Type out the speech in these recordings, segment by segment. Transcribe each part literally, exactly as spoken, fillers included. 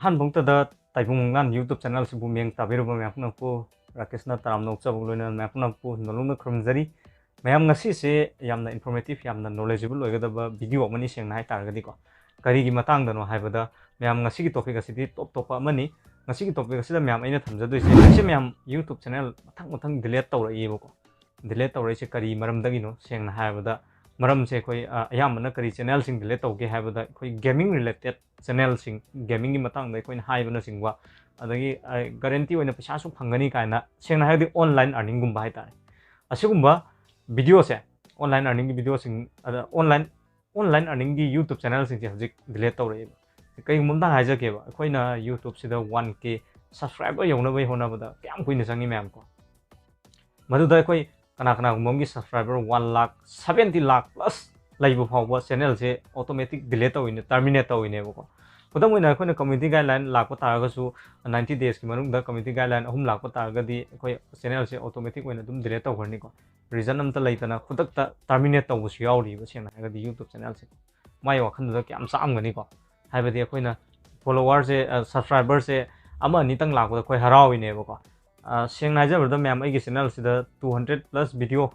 ꯑꯍꯥꯟꯕꯃꯛꯇꯗ ꯇꯥꯏꯕꯪ ꯃꯪꯂꯥꯟ YouTube channel ꯁꯤꯕꯨ ꯃꯤꯠꯌꯦꯡ ꯇꯥꯕꯤꯔꯤꯕ ꯃꯌꯥꯝ ꯄꯨꯝꯅꯃꯛꯄꯨ ꯔꯥꯀꯦꯁꯅ ꯇꯔꯥꯝꯅ ꯑꯣꯛꯆꯕꯒ ꯂꯣꯏꯅꯅ ꯃꯌꯥꯝ ꯄꯨꯝꯅꯃꯛꯄꯨ ꯅꯣꯂꯨꯛꯅ ꯈꯨꯔꯨꯝꯖꯔꯤ꯫ ꯃꯌꯥꯝ, ꯉꯁꯤꯁꯦ ꯌꯥꯝꯅ informative, ꯌꯥꯝꯅ knowledgeable ꯑꯣꯏꯒꯗꯕ video ꯑꯃꯅꯤ, ꯁꯦꯡꯅ ꯍꯥꯏꯇꯥꯔꯒꯗꯤꯀꯣ꯫ ꯀꯔꯤꯒꯤ ꯃꯇꯥꯡꯗꯅꯣ ꯍꯥꯏꯕꯗ, ꯃꯌꯥꯝ, ꯉꯁꯤꯒꯤ topic ꯑꯁꯤꯗꯤ top ꯇꯣꯞꯄ ꯑꯃꯅꯤ꯫ ꯉꯁꯤꯒꯤ topic ꯑꯁꯤꯗ ꯃꯌꯥꯝ ꯑꯩꯅ ꯊꯝꯖꯗꯣꯏꯁꯦ, ꯍꯧꯖꯤꯛꯁꯦ ꯃꯌꯥꯝ YouTube channel ꯃꯊꯪ ꯃꯊꯪ delete ꯇꯧꯔꯛꯏꯕꯀꯣ꯫ Delete ꯇꯧꯔꯛꯏꯁꯦ ꯀꯔꯤ ꯃꯔꯝꯗꯒꯤꯅꯣ? ꯁꯦꯡꯅ ꯍꯥꯏꯔꯕꯗ, ꯃꯔꯝꯁꯦ ꯑꯩꯈꯣꯏ, ꯑ, ꯑꯌꯥꯝꯕꯅ ꯀꯔꯤ channel ꯁꯤꯡ delete ꯇꯧꯒꯦ ꯍꯥꯏꯕꯗ, ꯑꯩꯈꯣꯏ gaming related channel ꯁꯤꯡ, gaming ꯒꯤ ꯃꯇꯥꯡꯗ ꯑꯩꯈꯣꯏꯅ ꯍꯥꯏꯕꯅꯆꯤꯡꯕ, ꯑꯗꯒꯤ, ꯑ, guarantee ꯑꯣꯏꯅ ꯄꯩꯁꯥꯁꯨ ꯐꯪꯒꯅꯤ ꯀꯥꯏꯅ, ꯁꯦꯡꯅ ꯍꯥꯏꯔꯒꯗꯤ online earning ꯒꯨꯝꯕ ꯍꯥꯏꯇꯥꯔꯦ꯫ ꯑꯁꯤꯒꯨꯝꯕ video ꯁꯦ, online earning ꯒꯤ video ꯁꯤꯡ, ꯑꯗ online, online earning ꯒꯤ YouTube channel ꯁꯤꯡꯁꯦ ꯍꯧꯖꯤꯛ delete ꯇꯧꯔꯛꯑꯦꯕ꯫ ꯀꯩꯒꯨꯝꯕ ꯑꯝꯇ ꯍꯥꯏꯖꯒꯦꯕ, ꯑꯩꯈꯣꯏꯅ YouTube ꯁꯤꯗ one K subscriber ꯌꯧꯅꯕꯒꯤ ꯍꯣꯠꯅꯕꯗ ꯀꯌꯥꯝ ꯀꯨꯏꯅ ꯆꯪꯉꯤ ꯃꯌꯥꯝ ꯀꯣ? ꯃꯗꯨꯗ ꯑꯩꯈꯣꯏ ꯀꯅꯥ ꯀꯅꯥꯒꯨꯝꯕ ꯑꯃꯒꯤ subscriber one lakh, seventy lakh plus ꯂꯩꯕ ꯐꯥꯎꯕ channel ꯁꯦ automatic delete ꯇꯧꯋꯤꯅꯦ, terminate ꯇꯧꯋꯤꯅꯦꯕꯀꯣ꯫ ꯈꯨꯗꯝ ꯑꯣꯏꯅ, ꯑꯩꯈꯣꯏꯅ community guideline ꯂꯥꯛꯄ ꯇꯥꯔꯒꯁꯨ, ninety days ꯀꯤ ꯃꯅꯨꯡꯗ community guideline ꯑꯍꯨꯝ ꯂꯥꯛꯄ ꯇꯥꯔꯒꯗꯤ, ꯑꯩꯈꯣꯏ channel ꯁꯦ automatic ꯑꯣꯏꯅ ꯑꯗꯨꯝ delete ꯇꯧꯈ꯭ꯔꯅꯤꯀꯣ꯫ Reason ꯑꯝꯇ ꯂꯩꯇꯅ ꯈꯨꯗꯛꯇ terminate ꯇꯧꯕꯁꯨ ꯌꯥꯎꯔꯤꯕ, ꯁꯦꯡꯅ ꯍꯥꯏꯔꯒꯗꯤ YouTube channel ꯁꯦ꯫ ꯃꯥꯏ ꯋꯥꯈꯜꯗꯨꯗ ꯀꯌꯥꯝ ꯆꯥꯛꯑꯝꯒꯅꯤꯀꯣ꯫ ꯍꯥꯏꯕꯗꯤ ꯑꯩꯈꯣꯏꯅ follower ꯁꯦ, ꯑ, subscriber ꯁꯦ ꯑꯃ ꯑꯅꯤꯇꯪ ꯂꯥꯛꯄꯗ ꯑꯩꯈꯣꯏ ꯍꯔꯥꯎꯔꯤꯅꯦꯕꯀꯣ꯫ ꯑ, ꯁꯦꯡꯅ ꯍꯥꯏꯖꯔꯕꯗ ꯃꯌꯥꯝ, ꯑꯩꯒꯤ channel ꯁꯤꯗ two hundred plus video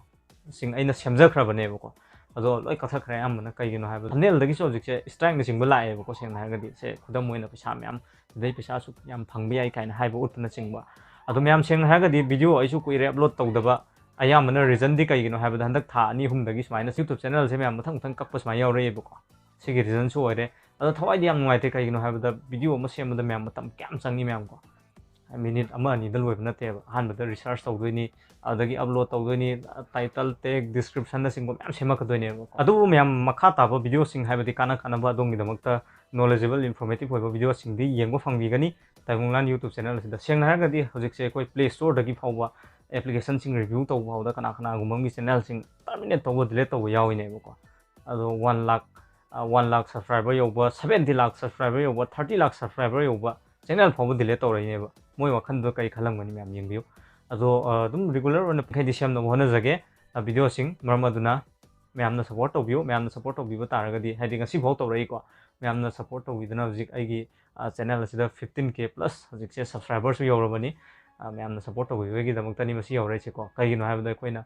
ꯁꯤꯡ ꯑꯩꯅ ꯁꯦꯝꯖꯈ꯭ꯔꯕꯅꯦꯕꯀꯣ꯫ ꯑꯗꯣ ꯂꯣꯏ ꯀꯛꯊꯠꯈ꯭ꯔꯦ ꯑꯌꯥꯝꯕꯅ꯫ ꯀꯩꯒꯤꯅꯣ ꯍꯥꯏꯕꯗ, thumbnail ꯗꯒꯤꯁꯨ ꯍꯧꯖꯤꯛꯁꯦ strike ꯅꯆꯤꯡꯕ ꯂꯥꯛꯑꯦꯕꯀꯣ, ꯁꯦꯡꯅ ꯍꯥꯏꯔꯒꯗꯤ꯫ ꯁꯦ, ꯈꯨꯗꯝ ꯑꯣꯏꯅ, ꯄꯩꯁꯥ ꯃꯌꯥꯝ, ꯑꯗꯩ ꯄꯩꯁꯥꯁꯨ ꯌꯥꯝ ꯐꯪꯕ ꯌꯥꯏ ꯀꯥꯏꯅ ꯍꯥꯏꯕ ꯎꯠꯄꯅꯆꯤꯡꯕ꯫ ꯑꯗꯣ ꯃꯌꯥꯝ, ꯁꯦꯡꯅ ꯍꯥꯏꯔꯒꯗꯤ video ꯑꯩꯁꯨ ꯀꯨꯏꯔꯦ upload ꯇꯧꯗꯕ꯫ ꯑꯌꯥꯝꯕꯅ reason ꯗꯤ ꯀꯩꯒꯤꯅꯣ ꯍꯥꯏꯕꯗ, ꯍꯟꯗꯛ ꯊꯥ ꯑꯅꯤ ꯑꯍꯨꯝꯗꯒꯤ ꯁꯨꯃꯥꯏꯅ YouTube channel ꯁꯦ ꯃꯌꯥꯝ ꯃꯊꯪ ꯃꯊꯪ ꯀꯛꯄ ꯁꯨꯃꯥꯏꯅ ꯌꯥꯎꯔꯛꯑꯦꯕꯀꯣ꯫ ꯁꯤꯒꯤ reason ꯁꯨ ꯑꯣꯏꯔꯦ꯫ ꯑꯗꯣ ꯊꯋꯥꯏꯗꯤ ꯌꯥꯝ ꯅꯨꯡꯉꯥꯏꯇꯦ꯫ ꯀꯩꯒꯤꯅꯣ ꯍꯥꯏꯕꯗ, video ꯑꯃ ꯁꯦꯝꯕꯗ ꯃꯌꯥꯝ ꯃꯇꯝ ꯀꯌꯥꯝ ꯆꯪꯉꯤ ꯃꯌꯥꯝ ꯀꯣ꯫ Minute ꯑꯃ ꯑꯅꯤꯗ ꯂꯣꯏꯕ ꯅꯠꯇꯦꯕ꯫ ꯑꯍꯥꯟꯕꯗ research ꯇꯧꯗꯣꯏꯅꯤ, ꯑꯗꯒꯤ upload ꯇꯧꯗꯣꯏꯅꯤ, title, tag, description ꯅꯆꯤꯡꯕ ꯃꯌꯥꯝ ꯁꯦꯝꯃꯛꯀꯗꯣꯏꯅꯦꯕꯀꯣ꯫ ꯑꯗꯨꯕꯨ ꯃꯌꯥꯝ, ꯃꯈꯥ ꯇꯥꯕ video ꯁꯤꯡ, ꯍꯥꯏꯕꯗꯤ ꯀꯥꯟꯅ ꯀꯥꯟꯅꯕ ꯑꯗꯣꯝꯒꯤꯗꯃꯛꯇ knowledgeable, informative ꯑꯣꯏꯕ video ꯁꯤꯡꯗꯤ ꯌꯦꯡꯕ ꯐꯪꯕꯤꯒꯅꯤ ꯇꯥꯏꯕꯪ ꯃꯪꯂꯥꯟ YouTube channel ꯑꯁꯤꯗ꯫ ꯁꯦꯡꯅ ꯍꯥꯏꯔꯒꯗꯤ, ꯍꯧꯖꯤꯛꯁꯦ ꯑꯩꯈꯣꯏ Play Store ꯗꯒꯤ ꯐꯥꯎꯕ application ꯁꯤꯡ review ꯇꯧꯕ ꯐꯥꯎꯕꯗ ꯀꯅꯥ ꯀꯅꯥꯒꯨꯝꯕ ꯑꯃꯒꯤ channel ꯁꯤꯡ terminate ꯇꯧꯕ, delete ꯇꯧꯕ ꯌꯥꯎꯔꯤꯅꯦꯕꯀꯣ꯫ ꯑꯗꯣ one lakh, ꯑ, one lakh subscriber ꯌꯧꯕ, seventy lakh subscriber ꯌꯧꯕ, thirty lakh subscriber ꯌꯧꯕ channel ꯐꯥꯎꯕ delete ꯇꯧꯔꯛꯏꯅꯦꯕ꯫ ꯃꯣꯏ ꯋꯥꯈꯜꯗꯨꯗ ꯀꯔꯤ ꯈꯜꯂꯝꯒꯅꯤ ꯃꯌꯥꯝ ꯌꯦꯡꯕꯤꯌꯨ꯫ ꯑꯗꯣ, ꯑ, ꯑꯗꯨꯝ regular ꯑꯣꯏꯅ ꯃꯈꯩꯗꯤ ꯁꯦꯝꯅꯕ ꯍꯣꯠꯅꯖꯒꯦ, ꯑ, video ꯁꯤꯡ꯫ ꯃꯔꯝ ꯑꯗꯨꯅ ꯃꯌꯥꯝꯅ support ꯇꯧꯕꯤꯌꯨ꯫ ꯃꯌꯥꯝꯅ support ꯇꯧꯕꯤꯕ ꯇꯥꯔꯒꯗꯤ, ꯍꯥꯏꯗꯤ ꯉꯁꯤꯐꯥꯎ ꯇꯧꯔꯛꯏꯀꯣ, ꯃꯌꯥꯝꯅ support ꯇꯧꯕꯤꯗꯨꯅ ꯍꯧꯖꯤꯛ ꯑꯩꯒꯤ channel ꯑꯁꯤꯗ fifteen K plus ꯍꯧꯖꯤꯛꯁꯦ subscriberꯁꯨ ꯌꯧꯔꯕꯅꯤ꯫ ꯃꯌꯥꯝꯅ support ꯇꯧꯕꯤꯕꯒꯤꯗꯃꯛꯇꯅꯤ ꯃꯁꯤ ꯌꯧꯔꯛꯏꯁꯦꯀꯣ꯫ ꯀꯩꯒꯤꯅꯣ ꯍꯥꯏꯕꯗ ꯑꯩꯈꯣꯏꯅ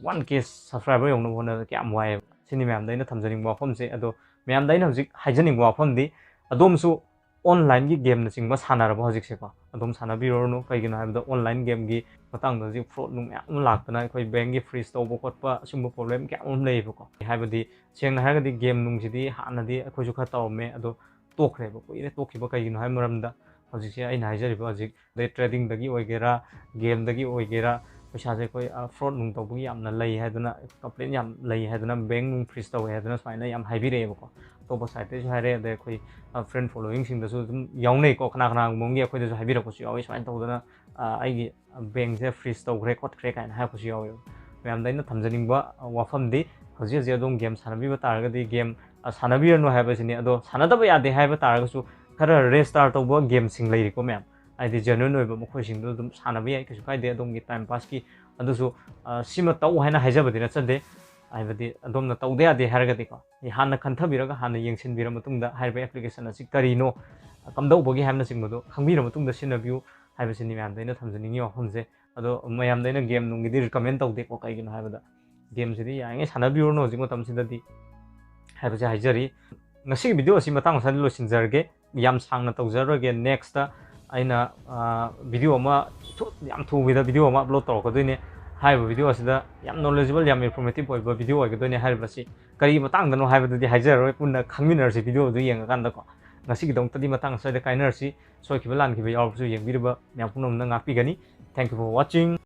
one K subscriber ꯌꯧꯅꯕ ꯍꯣꯠꯅꯕꯗ ꯀꯌꯥꯝ ꯋꯥꯏꯑꯦꯕ꯫ ꯁꯤꯅꯤ ꯃꯌꯥꯝꯗ ꯑꯩꯅ ꯊꯝꯖꯅꯤꯡꯕ ꯋꯥꯐꯝꯁꯦ꯫ ꯑꯗꯣ ꯃꯌꯥꯝꯗ ꯑꯩꯅ ꯍꯧꯖꯤꯛ ꯍꯥꯏꯖꯅꯤꯡꯕ ꯋꯥꯐꯝꯗꯤ, ꯑꯗꯣꯝꯁꯨ onlineꯒꯤ gameꯅꯆꯤꯡꯕ ꯁꯥꯟꯅꯔꯕ ꯍꯧꯖꯤꯛꯁꯦꯀꯣ? ꯑꯗꯣꯝ ꯁꯥꯟꯅꯕꯤꯔꯨꯔꯅꯨ꯫ ꯀꯩꯒꯤꯅꯣ ꯍꯥꯏꯕꯗ online gameꯒꯤ ꯃꯇꯥꯡꯗ ꯍꯧꯖꯤꯛ fraud ꯅꯨꯡ ꯃꯌꯥꯝ ꯑꯃ ꯂꯥꯛꯇꯅ ꯑꯩꯈꯣꯏ bankꯒꯤ freeze ꯇꯧꯕ ꯈꯣꯠꯄ ꯑꯁꯤꯒꯨꯝꯕ problem ꯀꯌꯥ ꯑꯃ ꯂꯩꯌꯦꯕꯀꯣ꯫ ꯍꯥꯏꯕꯗꯤ ꯁꯦꯡꯅ ꯍꯥꯏꯔꯒꯗꯤ game ꯅꯨꯡꯁꯤꯗꯤ ꯍꯥꯟꯅꯗꯤ ꯑꯩꯈꯣꯏꯁꯨ ꯈꯔ ꯇꯧꯔꯝꯃꯦ, ꯑꯗꯣ ꯇꯣꯛꯈ꯭ꯔꯦꯕ, ꯀꯨꯏꯔꯦ ꯇꯣꯛꯈꯤꯕ꯫ ꯀꯩꯒꯤꯅꯣ ꯍꯥꯏꯕ ꯃꯔꯝꯗ ꯍꯧꯖꯤꯛꯁꯦ ꯑꯩꯅ ꯍꯥꯏꯖꯔꯤꯕ ꯍꯧꯖꯤꯛ ꯑꯗꯩ tradingꯗꯒꯤ ꯑꯣꯏꯒꯦꯔꯥ, gameꯗꯒꯤ ꯑꯣꯏꯒꯦꯔꯥ, ꯄꯩꯁꯥꯁꯦ ꯑꯩꯈꯣꯏ fraud ꯅꯨꯡ ꯇꯧꯕꯒꯤ ꯌꯥꯝꯅ ꯂꯩ ꯍꯥꯏꯗꯅ, complaint ꯌꯥꯝ ꯂꯩ ꯍꯥꯏꯗꯅ, bank ꯅꯨꯡ freeze ꯇꯧꯋꯦ ꯍꯥꯏꯗꯅ ꯁꯨꯃꯥꯏꯅ ꯌꯥꯝ ꯍꯥꯏꯕꯤꯔꯛꯑꯦꯕꯀꯣ꯫ ꯑꯇꯣꯞꯄ sideꯇꯩꯁꯨ ꯍꯥꯏꯔꯦ, ꯑꯗꯩ ꯑꯩꯈꯣꯏ friend followingꯁꯤꯡꯗꯁꯨ ꯑꯗꯨꯝ ꯌꯥꯎꯅꯩꯀꯣ꯫ ꯀꯅꯥ ꯀꯅꯥꯒꯨꯝꯕ ꯑꯃꯒꯤ ꯑꯩꯈꯣꯏꯗꯁꯨ ꯍꯥꯏꯕꯤꯔꯛꯄꯁꯨ ꯌꯥꯎꯋꯤ, ꯁꯨꯃꯥꯏꯅ ꯇꯧꯗꯅ ꯑꯩꯒꯤ bankꯁꯦ freeze ꯇꯧꯈ꯭ꯔꯦ ꯈꯣꯠꯈ꯭ꯔꯦ ꯀꯥꯏꯅ ꯍꯥꯏꯔꯛꯄꯁꯨ ꯌꯥꯎꯋꯦꯕ꯫ ꯃꯌꯥꯝꯗ ꯑꯩꯅ ꯊꯝꯖꯅꯤꯡꯕ ꯋꯥꯐꯝꯗꯤ, ꯍꯧꯖꯤꯛ ꯍꯧꯖꯤꯛ ꯑꯗꯣꯝ game ꯁꯥꯟꯅꯕꯤꯕ ꯇꯥꯔꯒꯗꯤ game ꯁꯥꯟꯅꯕꯤꯔꯅꯨ ꯍꯥꯏꯕꯁꯤꯅꯤ꯫ ꯑꯗꯣ ꯁꯥꯟꯅꯗꯕ ꯌꯥꯗꯦ ꯍꯥꯏꯕ ꯇꯥꯔꯒꯁꯨ ꯈꯔ restart ꯇꯧꯕ gameꯁꯤꯡ ꯂꯩꯔꯤꯀꯣ ꯃꯌꯥꯝ, ꯍꯥꯏꯗꯤ genuine ꯑꯣꯏꯕ, ꯃꯈꯣꯏꯁꯤꯡꯗꯣ ꯑꯗꯨꯝ ꯁꯥꯟꯅꯕ ꯌꯥꯏ, ꯀꯩꯁꯨ ꯀꯥꯏꯗꯦ ꯑꯗꯣꯝꯒꯤ time passꯀꯤ꯫ ꯑꯗꯨꯁꯨ ꯁꯤꯃ ꯇꯧ ꯍꯥꯏꯅ ꯍꯥꯏꯖꯕꯗꯤ ꯅꯠꯆꯗꯦ, ꯍꯥꯏꯕꯗꯤ ꯑꯗꯣꯝꯅ ꯇꯧꯗ ꯌꯥꯗꯦ ꯍꯥꯏꯔꯒꯗꯤꯀꯣ, ꯍꯥꯟꯅ ꯈꯟꯊꯕꯤꯔꯒ ꯍꯥꯟꯅ ꯌꯦꯡꯁꯤꯟꯕꯤꯔ ꯃꯇꯨꯡꯗ ꯍꯥꯏꯔꯤꯕ application ꯑꯁꯤ ꯀꯔꯤꯅꯣ, ꯀꯝꯗꯧꯕꯒꯦ ꯍꯥꯏꯕꯅꯆꯤꯡꯕꯗꯣ ꯈꯪꯕꯤꯔ ꯃꯇꯨꯡꯗ ꯁꯤꯖꯤꯟꯅꯕꯤꯌꯨ ꯍꯥꯏꯕꯁꯤꯅꯤ ꯃꯌꯥꯝꯗ ꯑꯩꯅ ꯊꯝꯖꯅꯤꯡꯉꯤ ꯋꯥꯐꯝꯁꯦ꯫ ꯑꯗꯣ ꯃꯌꯥꯝꯗ ꯑꯩꯅ game ꯅꯨꯡꯒꯤꯗꯤ recommend ꯇꯧꯗꯦꯀꯣ, ꯀꯩꯒꯤꯅꯣ ꯍꯥꯏꯕꯗ gameꯁꯤꯗꯤ ꯌꯥꯔꯤꯉꯩ ꯁꯥꯟꯅꯕꯤꯔꯨꯔꯅꯨ ꯍꯧꯖꯤꯛ ꯃꯇꯝꯁꯤꯗꯗꯤ ꯍꯥꯏꯕꯁꯦ ꯍꯥꯏꯖꯔꯤ꯫ ꯉꯁꯤꯒꯤ video ꯑꯁꯤ ꯃꯇꯥꯡ ꯑꯁꯤꯗ ꯂꯣꯏꯁꯤꯟꯖꯔꯒꯦ, ꯌꯥꯝ ꯁꯥꯡꯅ ꯇꯧꯖꯔꯔꯣꯏꯒꯦ꯫ Nextꯇ ꯑꯩꯅ video ꯑꯃ ꯊꯨ-, ꯌꯥꯝ ꯊꯨꯕꯤꯗ video ꯑꯃ upload ꯇꯧꯔꯛꯀꯗꯣꯏꯅꯦ꯫ ꯍꯥꯏꯔꯤꯕ video ꯑꯁꯤꯗ ꯌꯥꯝ knowledgeable, ꯌꯥꯝ informative ꯑꯣꯏꯕ video ꯑꯣꯏꯒꯗꯣꯏꯅꯦ꯫ ꯍꯥꯏꯔꯤꯕꯁꯤ ꯀꯔꯤ ꯃꯇꯥꯡꯗꯅꯣ ꯍꯥꯏꯕꯗꯨꯗꯤ ꯍꯥꯏꯖꯔꯔꯣꯏ, ꯄꯨꯟꯅ ꯈꯪꯃꯤꯟꯅꯔꯁꯤ video ꯑꯗꯨ ꯌꯦꯡꯉꯀꯥꯟꯗꯀꯣ꯫ ꯉꯁꯤꯒꯤꯗꯃꯛꯇꯗꯤ ꯃꯇꯥꯡ ꯑꯁꯤꯗ ꯀꯥꯏꯅꯔꯁꯤ꯫ ꯁꯣꯏꯈꯤꯕ ꯂꯥꯟꯈꯤꯕ ꯌꯥꯎꯔꯕꯁꯨ ꯌꯦꯡꯕꯤꯔꯤꯕ ꯃꯌꯥꯝ ꯄꯨꯝꯅꯃꯛꯅ ꯉꯥꯛꯄꯤꯒꯅꯤ꯫ Thank you for watching꯫